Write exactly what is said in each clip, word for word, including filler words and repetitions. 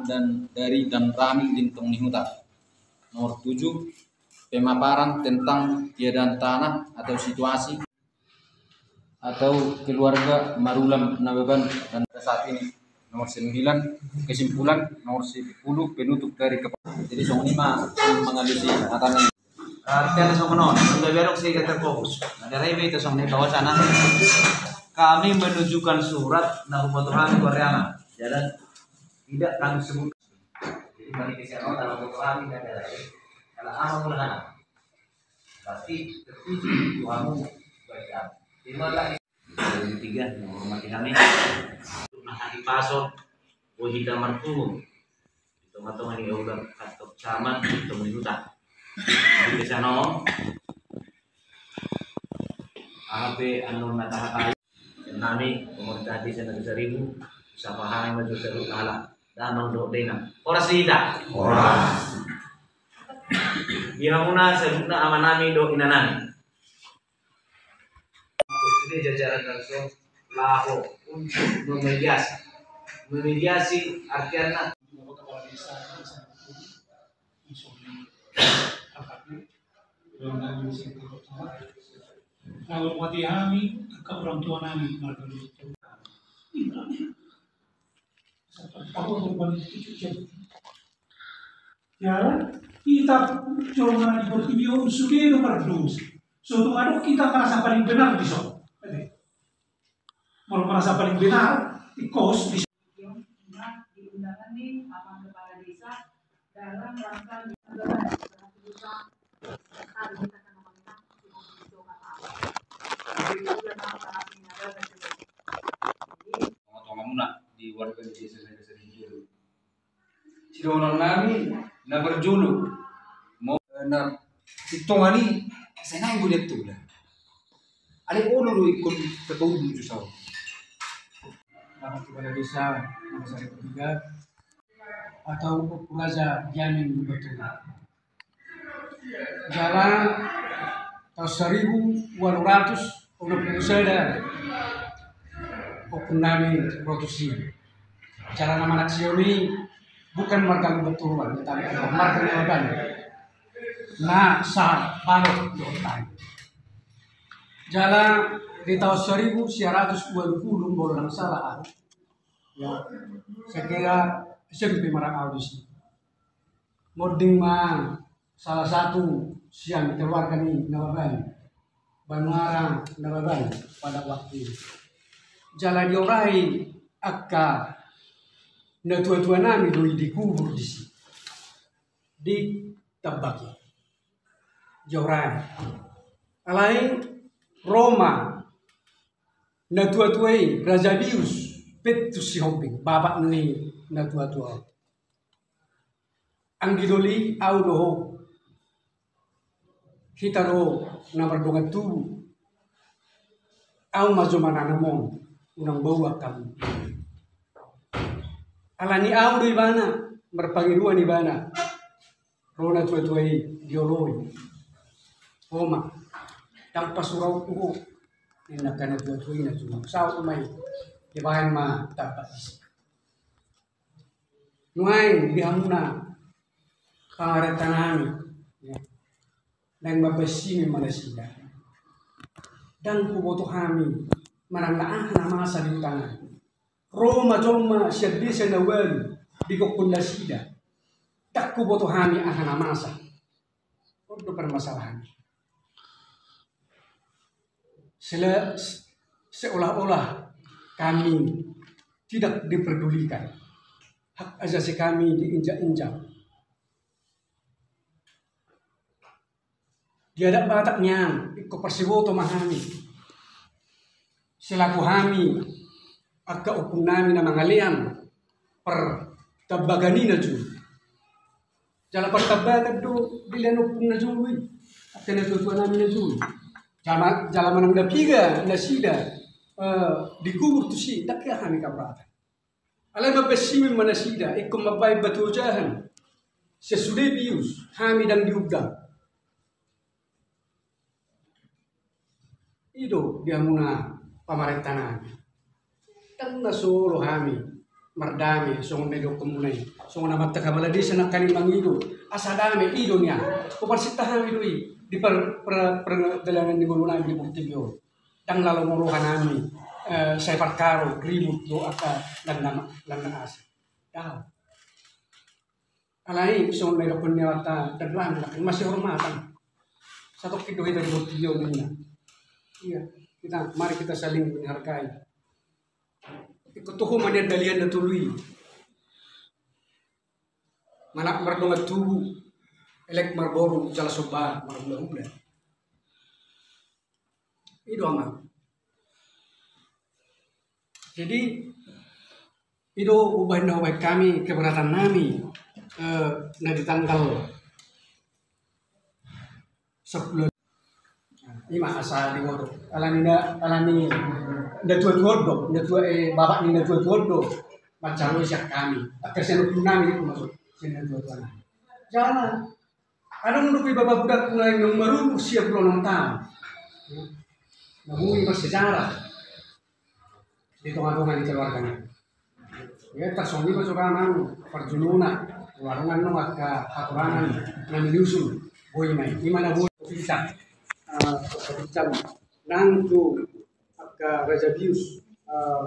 dan dari dan ramil di tengah ni huta. Nomor tujuh, pemaparan tentang keadaan tanah atau situasi atau keluarga Marulam Nababan dan saat ini. Nomor sembilan, kesimpulan. Nomor sepuluh, penutup dari kepala. Jadi songon i ma mengalusi hata ni. Artinya songon on, sudah berok sehingga terfokus. Nah, dari itu songon i bahwasana kami menunjukkan surat na huboto hami Koreana. Jadi tidak kami sebut. Jadi bagi kesiapan kalau huboto hami tidak ada lagi. Kalau ama mulai anak. Berarti tertuju Tuhanmu baik. Terima kasih. Yang ketiga, menghormati kami. Nah, hati pason, bohita marpungu. Di tengah-tengah ni ulang kantor camat, di tengah ni huta. Di sana, aha pe anu na tahatai. Nami, pemerintah desa Negeri Seribu, sapa hami maju seru kalah. Damang do dena. Horas hita. Horas. Di hamuna sebutna ama nami do ina nami. Ini jajaran langsung laho untuk memediasi. Memediasi artinya kepala desa, desa itu, misalnya, apa itu, orang dari desa itu, nah, hormati kami, ke orang tua kami, marga itu. Aku berbuat itu, ya. Ya, kita jolma di portibi on sude do mardosa. So tung adong kita merasa paling benar di son. Oke. Molo merasa paling benar, di kos di. Di undangan ni Amang Kepala Desa dalam rangka tongatongamuna di warga di desa Saribu. Sidohonon nami na parjolo. Mo na sitongan i, sai naeng goliat tu lah. Alai olo do ingkon tataudun tu saon. Nama tu balai desa, nama sari ketiga, atau Ompu Raja Jamin Betul. Jala taon saribu ualu ratus onom pulu sada, ompung nami ro tusi. Jala na manaksihon i bukan marga Lumban Toruan, tetapi marga Nababan. Na sabalok dohot hami. Jala di taon saribu sia ratus ualu pulu, molo ndang salah au, ya, saya kira S M P marang au disi. Monding ma salah satu sian keluarga ni Nababan, Banuara Nababan pada waktu i. Jala diorai angka natuatua nami do i dikubur disi, ditambaki. Diorai. Alai ro ma natuatua i, Raja Bius Petrus Sihombing, bapak ni natuatua. Anggi doli, au do ho. Hita do na mardongan tubu. Au ma jo mananam on, unang bau angka. Alani au do ibana, marpangidoan ibana. Ro natuatua i dioloi. Oma, ndang pasuraonku ho. Ninna angka natuatua i na tulang. Saut ma i. Dibaen ma tambak disi. Nuaeng di hamuna pamarenta nami, ya. Naeng mambaen simin ma nasida. Ndang huboto hami manang na aha na masa di huta nami. Ro ma jolma sian desa na ualu digokhon nasida. Ndang huboto hami aha na masa. On do permasalahan. Sela-, se-, seolah-olah kami tidak diperdulikan. Hak asasi kami diinjak-injak. Di adat Batak nian, ingkon parsiboto ma hami. Selaku hami, angka ompung nami na mangalean, partambakan i na jolo. Jala partambakan do dilean ompung na jolo i. Angka natuatua nami na jolo. Jala, jala manang na piga nasida, eh, dikubur tusi, ndang hea hami keberatan. Alai mambaen simin ma nasida, ingkon mambaen batu ojahan. Sesude bius, hami ndang diundang. I do di hamuna pamarenta nami. Ndang na so olo hami mardame, songon na idokhonmuna i. Songon amanta kepala desa nangkaning mangido asa dame, i do nian. Huparsintahami do i di par, par, pardalanan ni ngolunami di portibi on. Ndang lalo molo rohanami, eh, sai parkaro, ribut do angka lanna, lanna asa. Daong. Alai songon na idokhon ni amanta, dan rami lakkan masihormatan. Satongkin do hita di portibi on ninna. Iya, kita, mari kita saling menghargai. Ingkon toho ma nian dalihan na tolu i. Manat mardongan tubu, elek marboru, jala somba marhulahula. I do, Amang. Jadi, i do umbahen na hubahen hami keberatannami, eh, na di tanggal sampulu. I ma asa diboto. Alani na, alani na tua-tua on do, na tua, eh, bapak ni na tua-tua on do manjalo sian hami. Angka sian ompungnami do, maksud sian na tua-tua nami. Jala adong dope bapak budak mulai na umur sian pulu onom taon. Na boi bersejarah di tonga-tonga ni keluargana. Ia tarsongon i ma jolo, Amang, parjolo na, uarongan nang angka hakurangan na manyusul, boi ma i. I ma na boi kita, eh, kita nang tu angka raja bius, eh,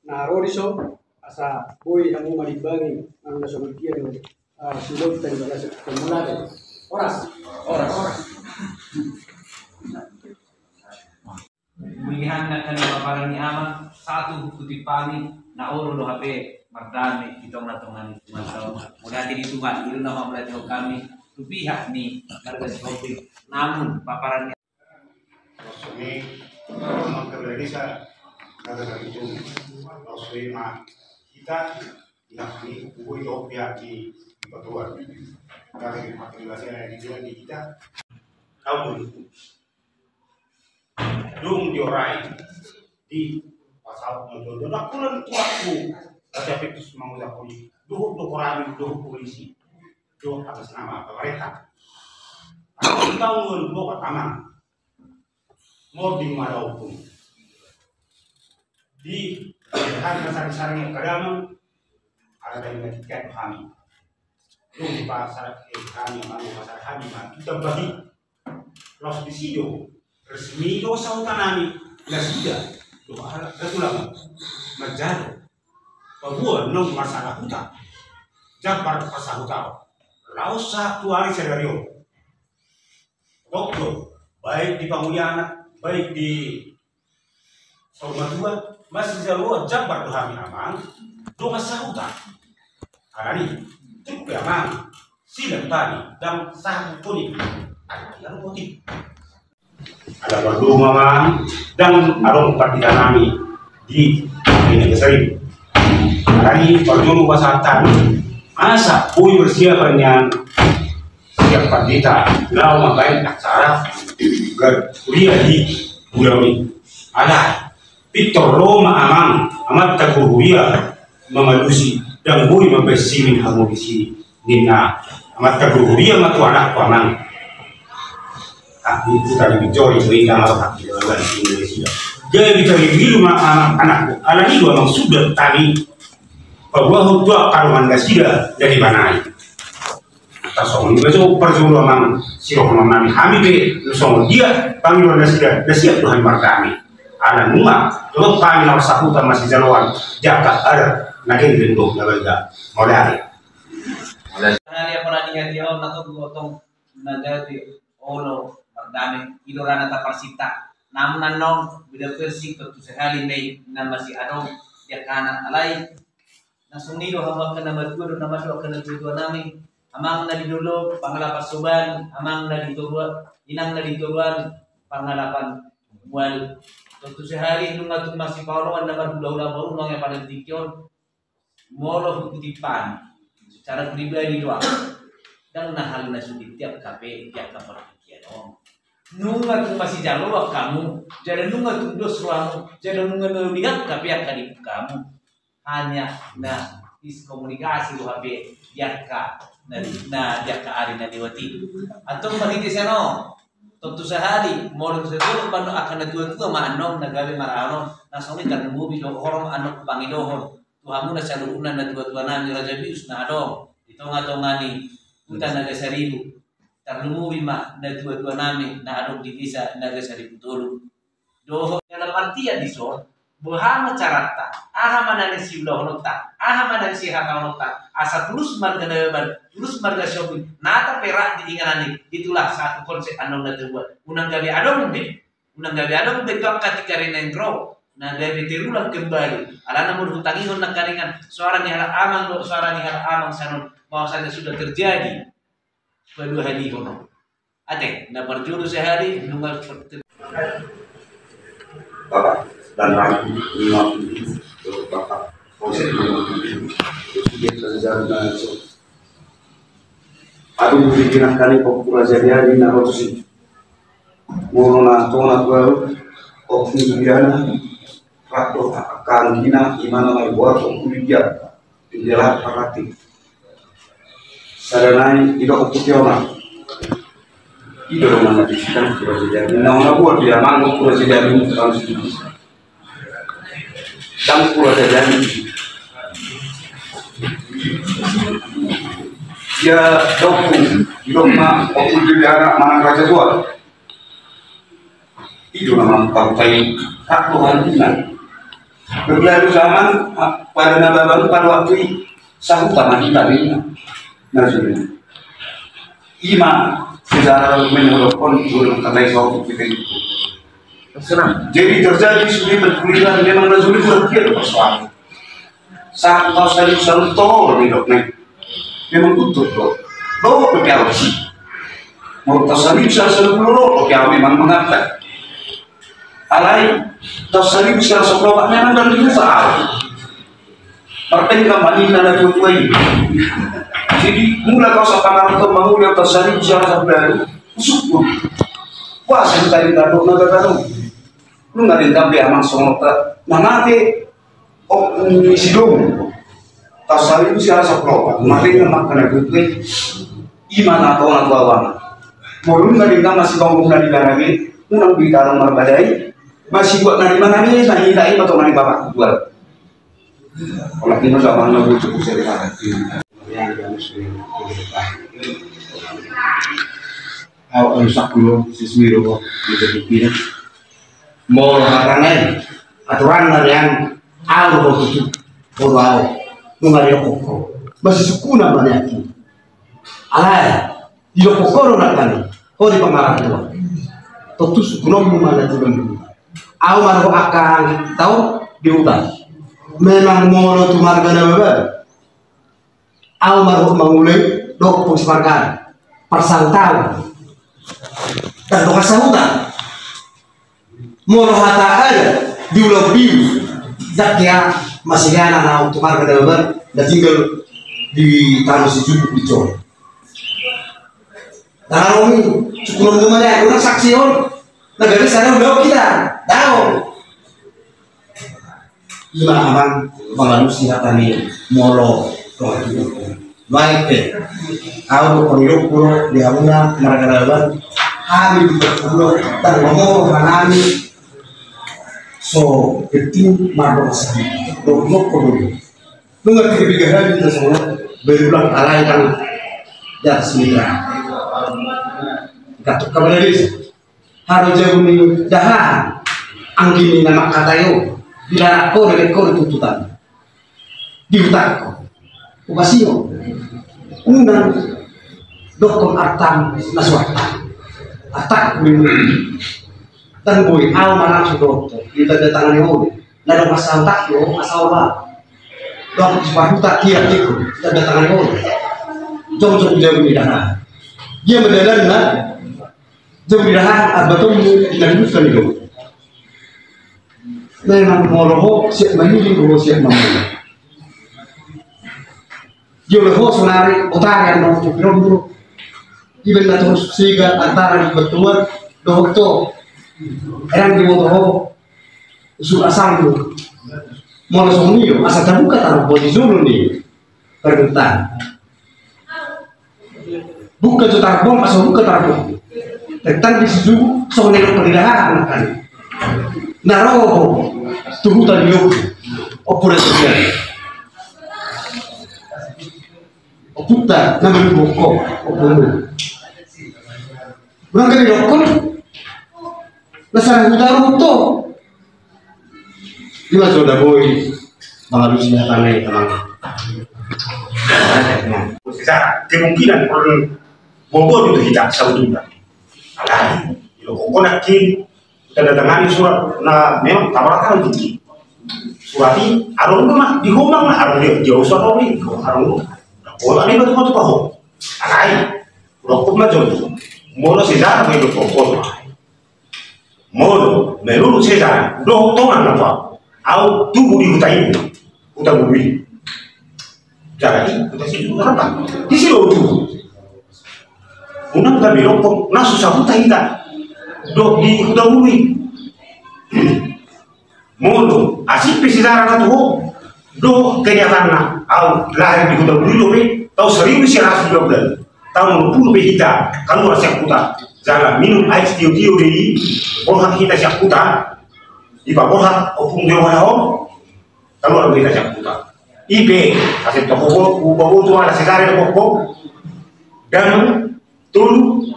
na ro di son, asa boi hamu manimbangi, nang na songon dia do, eh, sidok tadi pada se-, pemula deh. Horas. Horas. Horas. Mulihan na kan paparan ni Amang, satu hukuti hami, na olo do hape mardame di tonga-tonga ni Tuhan. Mauliate di Tuhan, i do na mambahen hami tu pihak ni marga Sihombing. Namun paparan ni Laos i ma, Amang Kepala Desa, kata dari itu, laos i ma hita, pihak ni, boi do pihak ni, di Patuan. Kata dari Patuan, di Patuan di hita. Kau boi. Dung diorai di pasal na jolo-jolo, na kulan tuaku, Raja Petrus mangulahon i, dohot do koramil, dohot polisi, dohot atas nama pemerintah. Atas tahun dua ribu dua puluh empat, Amang. Mording ma dohot di hari na sari-sari angka damang, ala tadi na tingkat hami. Dung di pasar, eh, hami, Amang, pasar hami ma tu tambah i. Laos disi do resmi do sahuta nami, nasida do halak Hatulang manjalo. Paboa nang masalah huta, jambar pasahuta. Laos sahat tu ari sadari on, tong do, baik di pangulianan, baik di saur matua, masijaloan jambar do hami, Amang, dongan sahuta. Alani, tuk pe, Amang, silang tani, ndang sahat tu ni, alani, alani, alani. Ala parjolo, Amang, ndang adong pandita nami di, di Negeri Sering. Alani, parjolo pasahat hami, asa boi persiapan nian sian pandita, laho mambahen acara huria di huria on. Alai pintor ro ma, Amang, amanta guru huria mangalusi, ndang boi mambahen simin hamu disi, ninna amanta guru huria ma tu anakku, Amang. Ah, itu tadi bijori, sehingga harus hak di dalam Indonesia. Jadi, tadi biru ma, Amang, anakku. Alani do, Amang, suda tadi. Paboahon tu angka dongan nasida dari mana i. Tarsongon i ma jo parjolo, Amang, sidohonon nami, hami pe songon dia pangidoan nasida, na siap do hami mardame. Ala nunga dohot hami na marsahuta masijaloan di angka adat na gelleng dohot na balga. Mauliate. Mauliate. Hali apalagi hati on atau dua tong na gabe olo mardame, i do ra na taparsinta. Namun annon beda versi, tontu sahali ma i na masiadong di angka na lain. Na songon i do hamu angka na matua dohot na mandok angka na tuatua nami. Amang na di dolok, pangalapan soban, amang na di toruan, inang na di toruan, pangalapan mual. Tontu sahali nunga tung masipaoloan na marhulahula boru nang ia pada di tingki on. Molo hukutimpani secara pribadi do, ndang na hal na sude di angka pe, di angka partingkian on. Nunga tung masijaloan hamu, jala nunga tung dos rohamu, jala nunga na uli angka pe angka di hamu. Hanya na miskomunikasi do hape di angka na, na di angka ari na lewat i. Antong marhite sian on, tontu sahali molo tu sadolok mandok angka na tuatua ma annon na gabe maranon, na songon i tarlumobi dohot annon pangidohon. tu hamuna saluhutna natuatua nami Raja Bius na adong di tongatonga ni huta Nagasaribu. Tarlumobi ma natuatua nami na adong di desa Nagasaribu tolu. Dohot dalam artian dison, boha ma caranta, aha ma na naeng siulahononta, aha ma na naeng sihatahononta, asa tulus marga Nababan, tulus marga Sihombing, nunga taperak di inganan i. Itulah satu konsep annon na tabuat. Unang gabe adong be, unang gabe adong be tu angka tingki ari na naeng ro na gabe terulang kembali. Alana molo hutangihon nangkaningan soara ni halak amang dohot soara ni halak amang sian on, bahwasanya sudah terjadi paduahalihon on. Ate, na parjolo sahali nunga. Bapak dan Ratu, Bapak, Polsek, aduh, pimpinan kami, Ompu Raja Diadi, na ro tusi. Molo na tona tu ahu, Ompu Diana, rap dohot angka anggina, imana na diboan Ompu Diana. Di dalam parati. Sada nai, didok Ompu Tiona. Ido do manang di sitan, di baju jadi. Na ona buat dia manggo, Ompu Raja Diana, Ompu Raja Diana. Ia, dok, didok ma, Ompu Diana, manang raja buat. Ido nama pakai hak Tuhan Tuhan. Berlalu zaman, ah, pada Nababan, pada waktu i, sahuta ma hita di na. Nah, sudah. Ima sejarah menurutkan guru terlai soal kita itu. Jadi terjadi sudah perkuliahan memang na sudah berpikir persoalan. Sahat taon saribu salu tolu nidok nai. Memang butuh do. Bawa ke P L C. Mau taon saribu salu salu pulu ro, oke, memang mengapa? Alai, taon saribu salu salu pulu ro, memang dari dulu tahu. Pertengkar manila na tuai. Jadi, mula kau sapa ngarto manguli taon saribu salu salu pulu ro, syukur. Wah, saya tadi tak dok naga tahu. Lu nggak ada yang amang songon ta. Nah, nanti Oh, si dong. Taon saribu sia rasa pro. Mari na maka na gue. Ima na tona tu awana. Molo na di tama si bangun na di barang i, unang di tarung marbadai. Masih buat na di mana ni, na hita ima tona di bapak buat. Olah ini zaman na gue cukup sering. Yang yang sering. Au, au, sakulo, sismiro, bisa dipindah. Molo hata nai, aturan na nian, au do tutu, molo au, nunga didok ho, masisukuna ma nian. Alai, didok ho do nangkaning, ho di pangaratua. Tontu sukunonmu ma na tulang. Au ma dohot angka taon di huta. Memang molo tu marga Nababan. Au ma dohot mangulai, dohot pos marga. Parsahutaon. Dan dohot sahuta. Molo hata ada di Ulang Biu, dang hea masih ada na untuk marga Nababan, na tinggal di tano si Jukut di Jolo. Tahu ni, cukup lama mana aku nak saksi on. Na gabe sada undang kita. Tahu. Ima amang mangalusi hata ni molo roha tu. Baik pe. Au do pangilok puro di hamuna marga Nababan. Hami di perpulo dan mamoro hanami. So penting marga sahit. Do do puro. Nunga tiga tiga hari kita semua berulang alai kan. Ya semitra. Gatuk kabar desa. Haro jabu ni dahahan, anggi ni na mangkatai on, bila na ho na dengkon tuntutan. Di huta ho. Upasio. Unang dokkon artam na so artam. Artak ni. Dan boi, au manang so dokkon. Di tanda tangan ni on. Na dong asa utak yo, asa oba. Dong si pahuta dia tiku. Tanda tangan ni on. Jong jong jabu ni dahahan. Dia mendalan na. Jom di dahahan, abatonmu, inandusan i do. Memang molo ho, siap mangiling, ho siap mamula. Jolo ho, sonari, otari, anong, tu pirom, bro. Iben na terus siga, antara di betuan, dohot to. Erang di moto ho, usul asal, bro. Molo songon i do, asa tabuka, taruh, bodi jolo ni. Permintaan. Buka tu tarbong, asa buka tarbong. Tentang di situ, songon na didok di dahahan kan. Na ro ho tu huta ni loku. Opo da tu dia. Ompunta na margogo, ompunmu. Unang gabe dokkon na sada huta on tu. Ima so da boi mangalusi hata na i, amang. Sisa kemungkinan on bobo tu hita sabotulna. Alai ilo kona kin, tadatangani surat na memang tabarang kan tinggi. Surat i adong do ma di homang na adong dia dia usah tau ni adong do. Kona ni batu batu paho. Alai udah kok ma jom. Molo sisa kok itu kok. Molo menurut sisa dohot tongan na pa au tubu di huta i, huta bulu i. Jadi huta si huta apa? Di si do tubu. Unang gabe dokkon na so sahuta hita dohot di huta bulu i. Molo asing pe sisa na tu ho dohot kenyataanna au lahir di huta bulu i dope taon saribu sia ratus dua belas. Taon onom pulu pe hita kaluar sian huta jala minum aek tio-tio do i. Borhat hita sian huta. Dipaborhat ompung Jahowa ho. Kaluar do hita sian huta. I pe asa toko ho upa ho tu ala sisare toko ho. Damang tolu.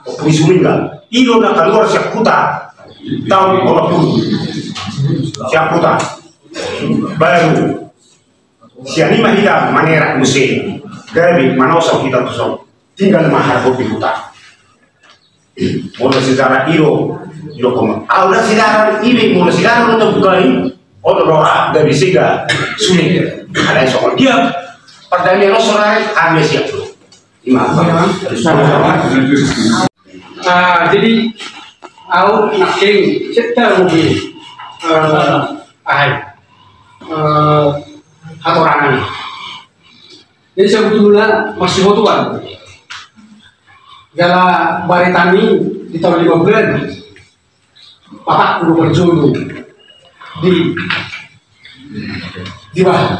Ompung Suringa i do na kaluar sian huta. Taon onom pulu sian huta. Baru sian i ma hita manerak muse. Gabe manosa hita tu son. Tinggal ma harhot di huta. Molo sejarah i do, i do koma au da sejarah i be molo sejarah do tabuka i. Oto do ra gabe sega sulit. Alai songon dia pardame ro sorai ame siap do. Ima. Ah, jadi au nangkin setta mungkin eh ahai eh hatorangan. Jadi sebetulna masih hotuan. Jala baritani di taon lima belas. Patak kudu berjulu di di bah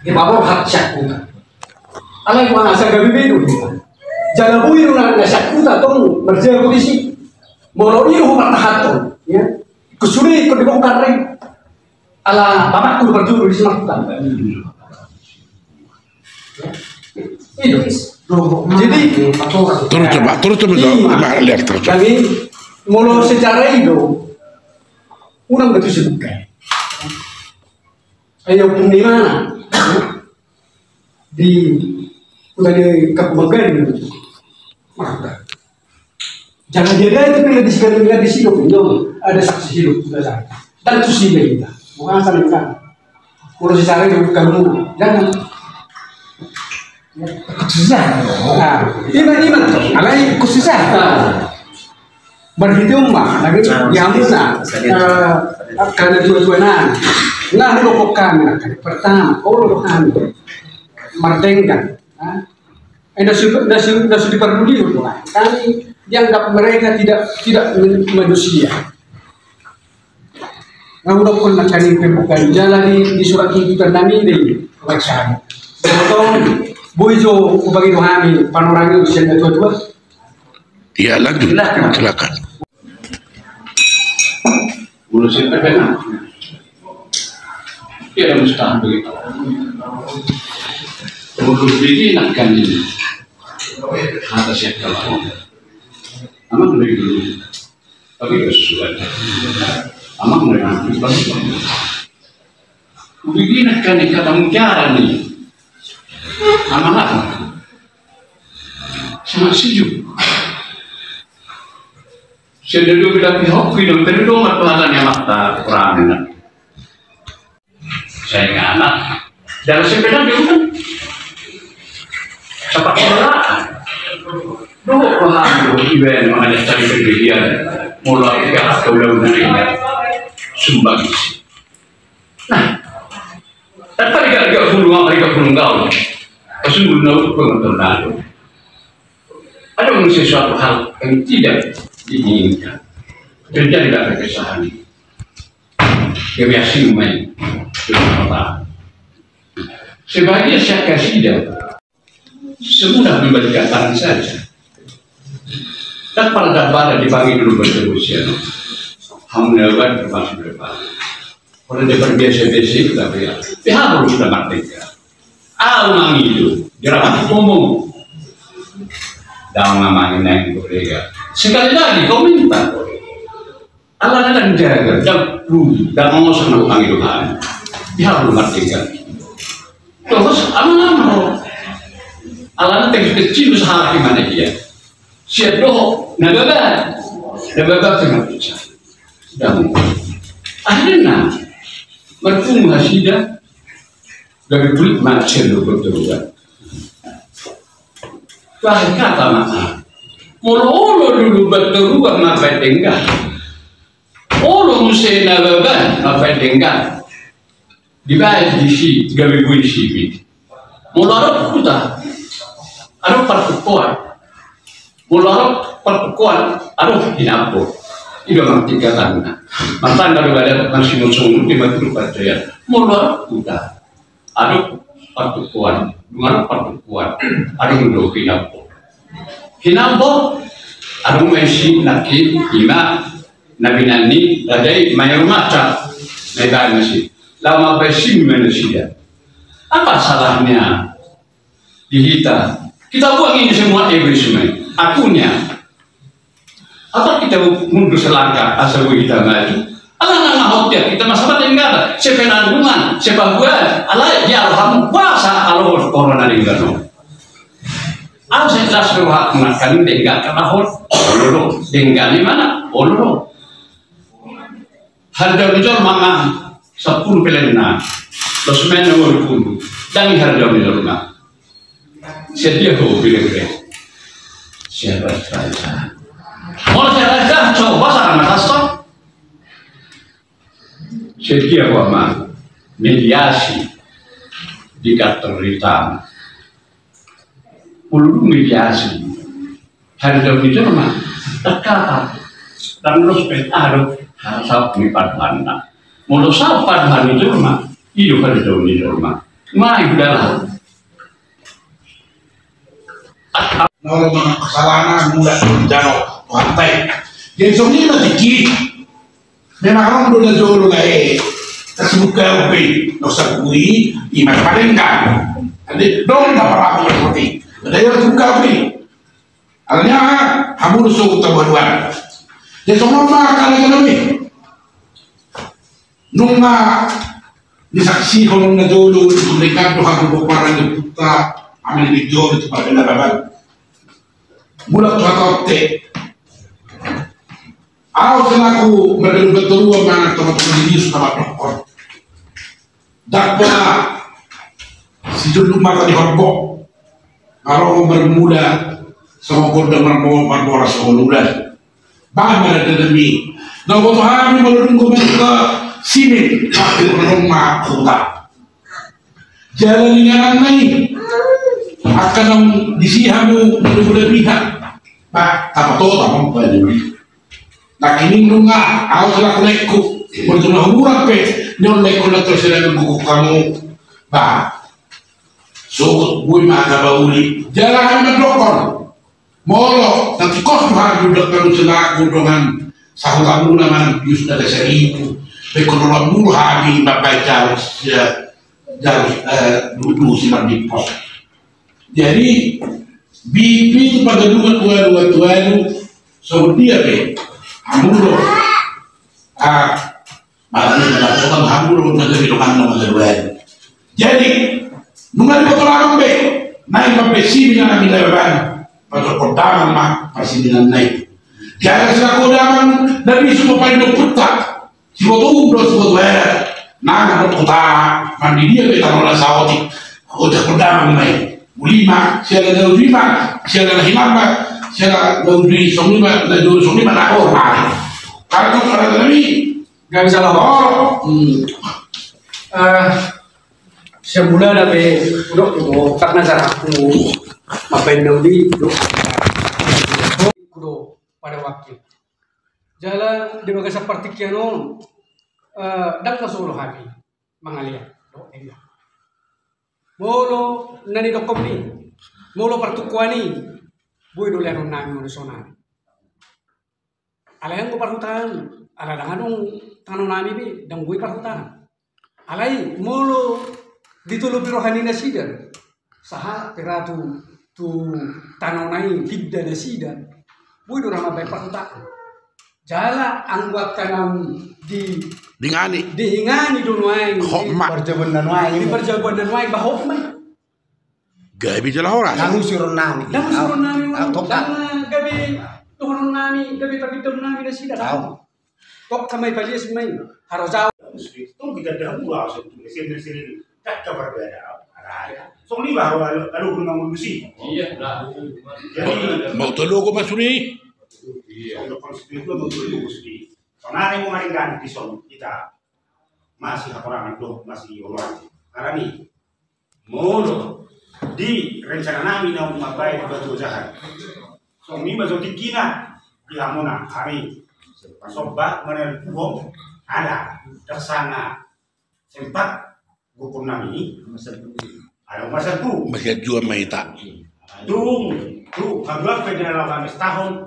di babor hak siak kuda. Alai mana asa gabi bedu. Jala bui runa na siak kuda tong berjago di si. Molo iru martahaton ya. Kusuri ikut dibongkar re. Ala bapakku berjuru di Simarta. Iya. Jadi turun coba, turun coba. Iya. Coba lihat, turun coba. Jadi molo sejarah itu unang betul sebutkan. Ayo pun di mana? Di udah di kabupaten. Maka Jangan dia itu pilih di segala di situ, ada saksi hidup juga sana. Dan itu sih kita. Bukan sana kita. Kalau secara itu kamu jangan. Susah. Nah, ini ini alai khususnya. Berarti umat lagi yang mana? Karena dua-dua nah. Nah, lu kok kami pertama, kalau lu kami merdengkan. Eh, nda su, nda su, nda su diparduli do. Kami dianggap mereka tidak tidak men, manusia. Nang dokkon nangkaning pembukaan jala di, di surat tuntutan nami di pemeriksaan. Botong boi jo ubagi do hami panorangi usia na tua-tua. Iya, lanjut. Silakan. Silakan. Molo sian P P N A. Ia ada mustahil begitu. Molo bigi nangkaning hata sian kawan. Amang lagi dulu. Tapi kesusuan. Amang lagi dulu. Bigi nangkaning hata mutiara ni. Amang apa? Sangat sejuk. Sendiri do beda pihak, pidong tadi do marpahatan yang mata kurang enak. Saya ingat anak. Dalam sepeda dia kan. Sepak bola. Duh, paham do, iba yang mengajak cari kejadian. Mulai ke atau lalu dari sumbang. Nah, tanpa tiga tiga puluh apa tiga puluh tahun, pas dulu nau penonton lalu. Ada mungkin sesuatu hal yang tidak diinginkan terjadi dalam keresahan ini. Dia biasa main. Sebagai siap kasih semudah membalikan tangan saja. Tak pada pada dipanggil dulu berterus ya. Hamu na termasuk depan. Orang dia berbiasa-biasa itu tapi ya. Dia harus sudah merdeka. Au mangido, dirapati komo. Dang na mangido, kolega. Sekali lagi kau minta. Alana dang jaga, dang pudi, dang ngosang na mangido hami. Dia belum merdeka. Terus aman-aman. Alana teks kecil usaha di mana dia? Siap dohot na baba. Na baba kena pecah. Dang. Akhirna marpungu nasida. Gabe pulik ma sian Lumban Toruan. Bahen hata ma. Molo olo do Lumban Toruan mambahen denggan, olo muse na baba mambahen denggan. Dibahen disi gabe boi sipit. Molo adong huta, adong partukoan. Molo adong partukoan, adong hinambor. I do ma tingkatanna. Martanda do badan, marsimusung, di matudu parjaya. Molo adong huta, adong partukoan. Dung adong partukoan, adong do hinambor. Hinambor, adong ma disi nangkin, ima na binan ni raja i, Manurmata, na ibaen na si. Laho mambahen simi ma nasida. Apa salahnya di hita? Kita buang ini semua egoisme. Akunya. Apa kita mundur selangkah asa boi hita maju? Alana na hot dia, hita masa mata enggak ada. Sepenanggungan, sepahuan, alai dia rohamu kuasa alo corona di gano. Au sai las roha mangkan denggan kahahol, olo do. Denggan di mana? Olo do. Harga ni jolma ma sampulu pelenna. Los mena walu pulu. Dang harga ni jolma. Sedia ho bile-bile. Siapa saja. Mau siapa saja, coba sana atas toh. Sedia ho ma mediasi di kantor ritama. Molo dung mediasi, harga ni jolma, terkata, dan los pe adong, harus ni paduanna. Molo sa paduan ni jolma, i do harga ni jolma. Mai budala. Nol ma salahna mula jano pantai. Jadi songon i ma tingki. Memang adong do na jolo lae, tasubut gabe, na usah bui, ima palenggang. Ande dong na parahon seperti. Ada yang tasubut gabe. Alana hamu do so tabaduan. Jadi songon ma kali kali. Nunga disaksihon na jolo, di sulingkan do hamu boparan di puta, amin di jolo tu pabela babal. Mulak tu hata ote. Au selaku mergelu betul manang teman-teman di Yesus sama dokter. Dakwa si julu mata di horbo. Kalau bermula sama kode marmo marmo rasa ululan. Bang ada demi. Na boto hami molo dung gomen ke sini. Tapi belum mah huta. Jala ningananna i. Angka naung disi hamu mula-mula biha. Ba tapatoto hamu ba ni. Nangkining nunga au selaku lekku. Molo tu na hurang pe. Nion lekku na terus selaku guguk hamu. Ba. Sogot bui ma angka bauli. Jala hami mandokon. Molo, nanti kos tu hami udah kamu selaku dongan sahutamuna manang bius na dasaribu. Bekon orang mulu hami mambaen jalus, ya, jalus, eh, dudu si mandipos. Jadi, bibi tu pagadungan ualu ualu ualu, so dia be, hamu do. Ah, Malah ni dapat tukang hambur untuk jadi tukang nama kedua. Jadi, nunga di kota lamang be, naik mampe sini na nami leban. Pada kota lamang ma, pasti dengan naik. Tiada sila kota lamang, nabi semua paling dekat. Si foto udah si foto ya. Nah, kota mandi dia be taruh lah saoti. Kota kota lamang naik. Ulima, siaga daun lima, siaga na hilamba, siaga daun di song lima, daun song lima na oh. Kalau kota nami, Gabe salah. Oh. Hmm. Eh, sian mulana pe hudok do, karna cara aku mambaen na uli do. Hudok pada waktu. Jala di bagasan partingkian on, eh, ndang na solo hami mangalean. Do, enggak. Molo na nidokkon i, molo partukoan i, boi do leanon nami molo sonari. Alai anggo parhutang, ala ndang adong tano nami be, ndang boi parhutang. Alai molo Ditolopi roha ni nasida do. Sahalak pe ra tu, tu tanona i, pinda nasida. Boi do ra mambaen parhutaan. Jala anggo angka naung di, dingani, diingani do nuaeng. Hot ma. Parjabuan na nuaeng. Di parjabuan na nuaeng, ba hot ma. Gabe jala horas. Nang usuron nami. Nang usuron nami. Gabe dohonon nami, gabe papindaon nami nasida. Tong hami palias ma i, haro jabu. Tong kita dah mula asal tu, sendiri-sendiri. Tak kabar beda. Ada. Songon i ba haro, haro, haro guna ngurusi. Iya, nah. Jadi, mau tologo masuri. Iya. Songon konstitusi mau tologo masuri. Sonari mau maringgan di son kita masih haporangan do, masih oloan. Karena ni, molo di rencana nami naung mambaen batu jahat. Songon i ma jo tingkina di hamuna, hami pasomba manalpuhon, ada daksana sempat gokon nami. Ada masalpu. Masianjuan ma hita. Tung, tung, haduan pe di na laho mamestahon.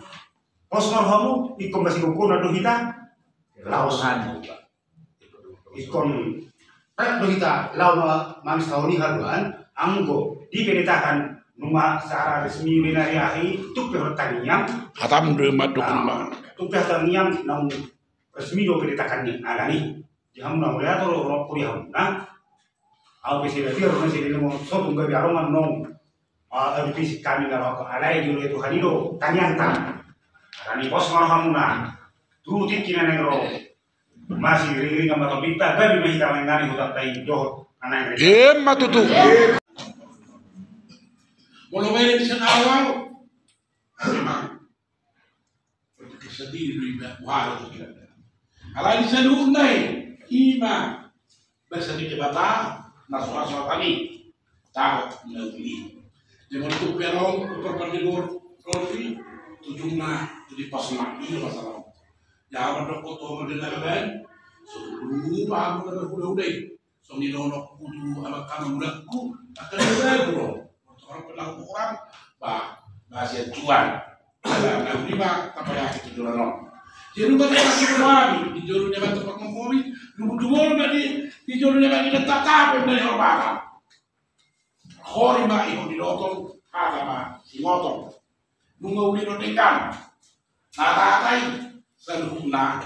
Pos ma rohamu, ingkon masigokon do hita. Laos. Ingkon, rap do hita, laho ma-, mamestahon i haduan, anggo dipendetakan, nunga secara resmi menari ahi, tuk pe hot tangiang. Hatam do ma tuk ma. Tuk pe hot tangiang, naung resmi do pendetakan ni, alani. Di hamuna mauliate do, ro, ro, di hamuna. Au pe sida tiar, nang sida nemo, so tung gabe arongan nong. Ah, adi fisik hami na rohakon alai di ule Tuhan i do tangiangta. Alani pos ma rohamuna. Tu tingki na naeng ro. Masiiringiringan ma tombinta, gabe ma hita manangihon hutanta i dohot na naeng ro. Emma tutu. Molo baen di sana awal. Memang. Berpikir sendiri do iba, wah, itu tidak ada. Alai di saluhutna i, ima basa ni Debata na soasoatan i, taon na uli. Jadi molo tung pe adong parpandegor, Dolfi, tujungna tu di pos ma, i do masalah. Jaman dokon tu amang denggan baen, so dulu paham na berhuda-huda i. Songon i dohononku tu amang, amang mulakku, angka na baru do. Molo tu orang pernah orang, bah, bahasa Tuhan. Ala na uli ma tapayaki tu joloan on. Jadi nunga tapasuk hami di jolo ni amanta Pangkomi, nunga tu jolo ma di, di jolo ni amanta Pangkomi, nunga dihormatan. Hori ma ihon ni lotong, hata ma simotong. Nunga uli do denggan. Na tatai saluhutna.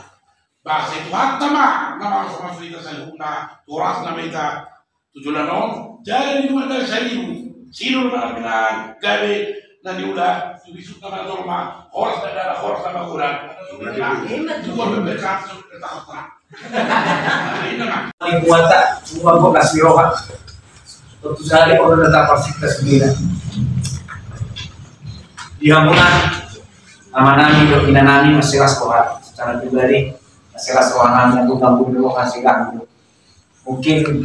Bahasa Tuhanta ma na mamasu-masu hita saluhutna, tu horasna ma hita tu joloan on. Jadi di rumah dari saribu, sinur ma na bilang, gabe na niula, tu bisukna ma na jolma, horas na dara, horas na magodang. Dua pembekas, sudah tak. Ni buata, dua bekas ni roha. Tentu saja kalau tetap pasti kita sendiri. Di hamuna, amanami dohot inanami, mansai las roha. Secara pribadi, mansai las roha nami, aku ganggu dulu, kasih ganggu. Mungkin,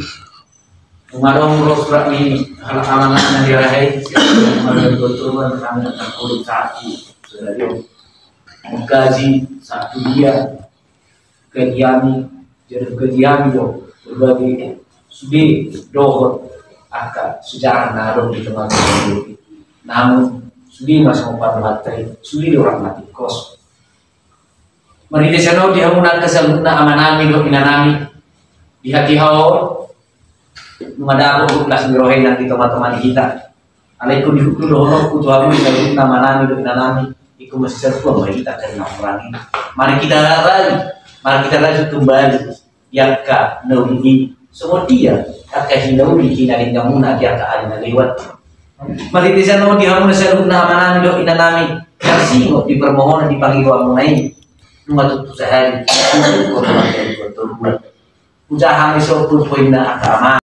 nunga adong ro surat ni halak amanami na di rahai, nunga adong dua turun, kami akan turun satu. Sudah dia. Mengkaji satu dia. Gaji hami, jadi gaji hami do, berbagai sude dohot angka sejarah na adong di tengah-tengah. Namun, sude masih mampandohanta i, sude do orang mati kos. Marhite sian on di hamuna angka saluhutna amanami dohot inanami, di hatiha on, nunga dapot las ni roha i nang di toma-toma ni hita. Alai ingkon dihut dohononku tu hamu saluhutna amanami dohot inanami, ingkon masisarpuan ma hita angka na hurang i. Mari kita balik, mari kita lanjut kembali di angka na uli i. Songon dia angka hinauli hinadengganmuna di angka ari na lewat. Marhite sian on di hamuna saluhutna amanami dohot inanami, marsingot di permohonan di pangidoanmuna i. Nunga tutu sahali, nunga tutu sahali. Hujaha hami sampulu poinna angka ama,